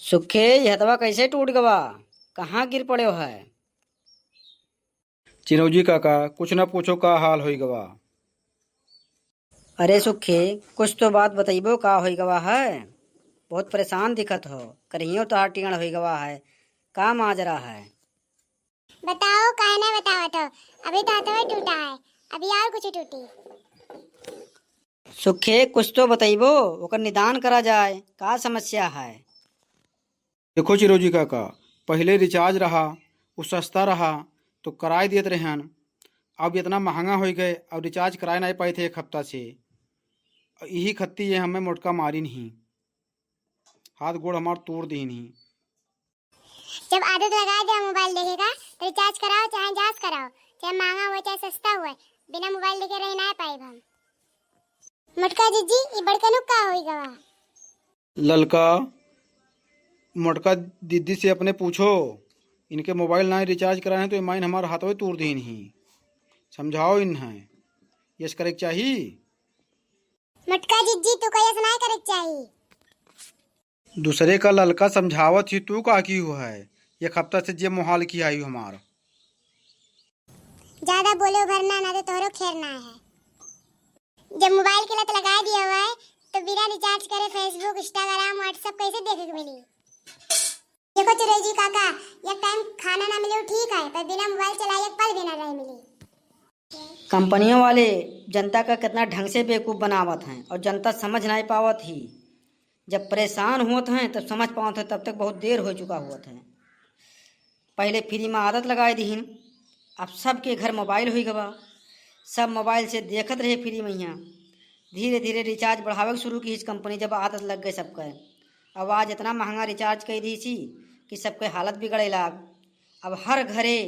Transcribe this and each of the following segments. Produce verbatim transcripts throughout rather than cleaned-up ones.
सुखे, ये हथवा कैसे टूट गवा? कहाँ गिर पड़्यो है? चिरौजी काका, कुछ ना पूछो, का हाल होई गवा। अरे सुखे, कुछ तो बात बतइबो, का होई गवा है? बहुत परेशान दिखत हो, करहियो तोहार टेढ़ होई गवा है, का माजरा है? बताओ, काहे ना बतावत हो? अभी तो हथवे टूटा है, अभी और कुछ टूटी। सुखे, कुछ तो बतइबो, ओकर निदान करा जाए, का समस्या है? देखो चिरौजी काका, पहिले recharge रहा, उ सस्ता रहा, तो कराए देत रहन। अब इतना महंगा होइ गए, अब recharge कराए नाहीं पाइत है एक हफ्ता से। यही खत्ती ये हमें मोटका मारिन ही, हाथ गोड़ हमार तोड़ दीन ही। जब आदत लगा दे मोबाइल देखे का, तो recharge कराओ, चाहे जांच कराओ, चाहे महंगा हुए, चाहे सस्ता हुए, बिना मोबाइल देखे रह ना पाइब हम। मोटका जिज्जी, ई बड़कनुक का होई गवा? ललका, मोटका दीदी से अपने पूछो, इनके मोबाइल ना recharge कराए हैं तो ये माइन हमार हाथवे तोड़ दीन ही। समझाओ इन्हें, यस करे के चाही। मोटका जिज्जी, तू का यस ना करे के चाही। दूसरे का ललका समझावत ही, तू का की हो है? एक हफ्ता से जे मोहाल की आई हमार। ज्यादा बोले उभरना ना तो तोहरो खैर ना है। जब मोबाइल के लत लगा दिया हुआ है तो बिना recharge करे Facebook, Instagram, WhatsApp कैसे देखे के मिली? देखो चिरौजी काका, एक टाइम खाना ना मिले ठीक है, पर बिना मोबाइल चलाए एक पल भी ना रहे मिली। कंपनियों वाले जनता का कितना ढंग से बेवकूफ़ बनावत हैं और जनता समझ नाहीं पावत ही। जब परेशान होत हैं तब समझ पावत हैं, तब तक बहुत देर हो चुका होत है। पहिले free में आदत लगाए दीहिन, अब सबके घर मोबाइल हुई गवा, सब मोबाइल से देखत रहे free में। यहाँ धीरे धीरे recharge बढ़ावे के शुरू की कंपनी, जब आदत लग गए सबके। अब आज इतना महंगा recharge कर दी सी कि सबके हालत बिगड़े लाग। अब हर घरे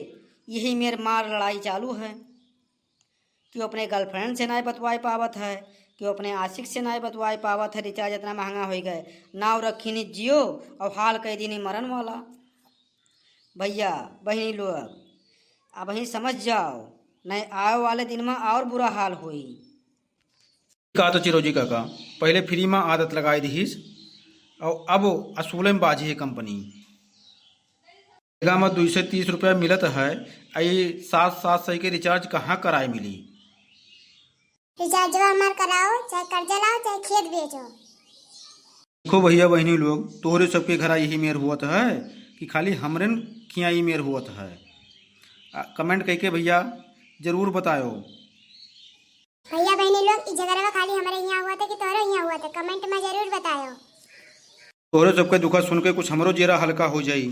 यही मेर मार लड़ाई चालू है। केहू अपने girlfriend से नाहीं बतवाए पावत है, केहू अपने आशिक से नाहीं बतवाए पावत है। Recharge इतना महंगा होइ गए, नाव रखी नी जियो और हाल कह दी नी मरन वाला। भैया बहिनी लोग, अब ही समझ जाओ, नहीं आवे वाले दिन में और बुरा हाल होई। का तो चिरौजी काका, पहिले free में आदत लगाए दिहिस और अब असूले में बाजी है कंपनी। जगह में दुई सौ तीस रुपया मिलत है, आ ई सात, सात सौ के recharge कहाँ कराए मिली? Rechargeवा हमार कराओ, चाहे कर्जा लाओ, चाहे खेत बेचो। देखो भैया बहिनी लोग, तोहरे सबके घरा यही मेर हुअत है कि खाली हमरेन खिया ई मेर हुअत है? आ, comment कइके भैया जरूर बतायो। भैया बहिनी लोग, ई झगड़वा खाली हमरे हियाँ हुअत है कि तोहरो हियाँ हुअत है? Comment में जरूर बतायो। तोहरे सबके दुखा सुन के कुछ हमरो जेरा हल्का हो जाई।